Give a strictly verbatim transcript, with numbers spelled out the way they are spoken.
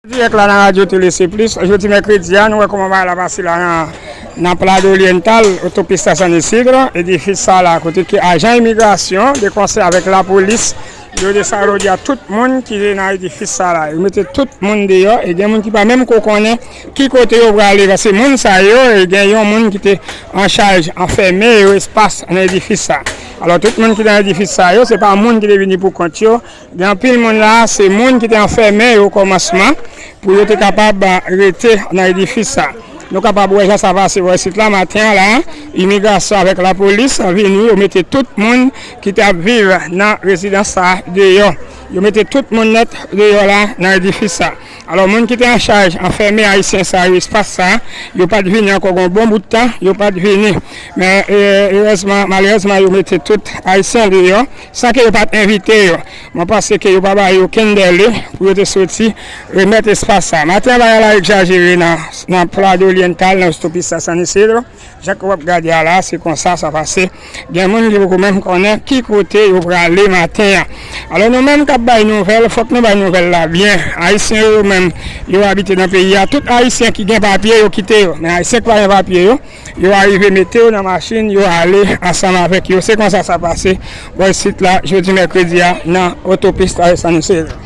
Dirèk la nan Radyo Tele Seplis, jodi mèkredi a, nou wè kòman bagay la pase la nan, nan Plado Oryental, otopis la San Isidro, edifis sa la, kote ke ajan imigrasyon, de konsè avèk lapolis, yo desann jodi a tout moun ki te nan edifis sa la. Yo mete tout moun deyò, e gen moun ki pa menm ko konnen ki kote yo prale, paske moun sa yo, e gen yon moun ki te an chaj anfèmen yo espas nan edifis sa. Alò, tout moun ki nan edifis sa yo, se pa moun ki te vini pou kont yo, Gen anpil moun la, se moun ki te anfèmen yo okòmansman pou yo te kapab rete nan edifis sa. Nou kapab wè jan sa pase bò isit la maten an la, imigrasyon avèk lapolis vini, yo mete tout moun ki t ap viv nan rezidans sa deyò. Yo mete tout moun nèt deyò la nan edifis sa. Alò, moun ki te an chaj anfèmen Ayisyen sa yo espas sa, yo pa t vini ankò gen yon bon bout tan, yo pa t vini. Men, e, erèzman, malerèzman, yo mete tout Ayisyen deyò, san ke yo pa t envite yo. Mwen panse ke yo pa ba yo okenn dèle pou yo te soti remèt espas sa. Maten an, bagay la egzajere nan, nan Plado Oryental, nan otopis sa San Isidro. Jan ke w ap gade a la, se konsa sa pase. Gen moun ki poko menm konnen ki kote yo prale maten an. Alò, nou menm k ap bay nouvèl, fòk nou bay nouvèl la byen. Ayisyen yo menm, yo abite nan peyi a. Tout Ayisyen ki gen papye, yo kite yo. Men Ayisyen ki pa gen papye yo, yo arive mete yo nan machin, yo ale ansanm avèk yo. Se konsa sa pase bò isit la, jodi mèkredi a, nan otopis San Isidro.